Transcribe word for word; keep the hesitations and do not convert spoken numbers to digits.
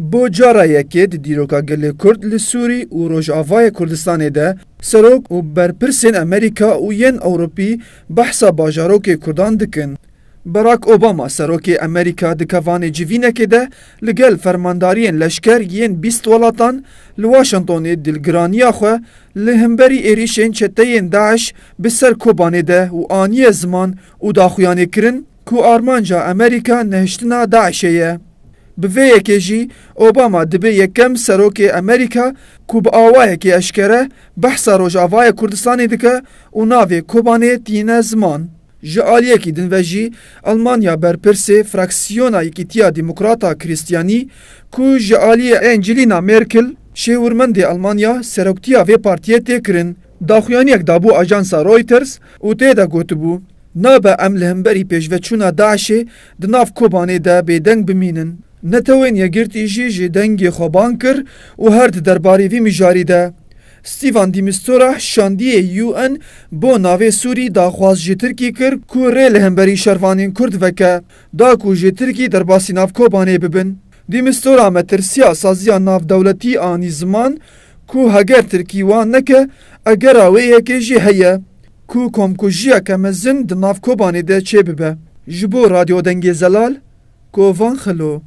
Bo cara yekê di dîroka gelê Kurd li Sûrî û Rojavayê Kurdistanê de serok û berpirsên Amerîka û yên Ewropî behsa bajarokê Kurdan dikin. Barack Obama, serokê Amerîka, di kevanê civînekê de li gel fermandariyên leşker yên bîst welatan li Washingtonê dilgiraniya xwe li hemberî êrîşên çeteyên DAIŞ bi ser Kobanê de û aniye ziman û daxuyanê kirin ku armanca Amerîka nehiştina DAIŞê ye. Bi vê yekê jî Obama dibe yekem serokê Amerîka ku bi awayekî eşkere behsa Rojavayê Kurdistanê dike û navê Kobanê tîne ziman. Ji aliyekî din ve jî Almanya berpirsê fraksiyona Yekîtiya Demokrata Krîstiyanî ku ji aliyê Angelina Merkel, şêwirmendê Almanya, seroktiya vê partiyê tê kirin, daxuyaniyek dabû ajansa Reuters û tê de gotibû, nabe em li hemberî pêşveçûna DAIŞê di nav Kobanê de bêdeng bimînin. Netewên Yekgirtî jî ji dengê xwe bang kir û her di derbarê vî mijarî de Stefan de Mistura, şandiyê U N bo navê Sûrî, daxwaz ji Tirkî kir ku rê li hemberî şervanên Kurd veke, da ku ji Tirkî derbasî nav Kobanê bibin. De Mistura metirsiya saziya navdewletî anî ziman ku heger Tirkî wan neke, egera wê yekê jî heye ku komkujiyeke mezin di nav Kobanê de çêbibe. Ji bo Radyo Dengê Zelal, Kovan Xilo.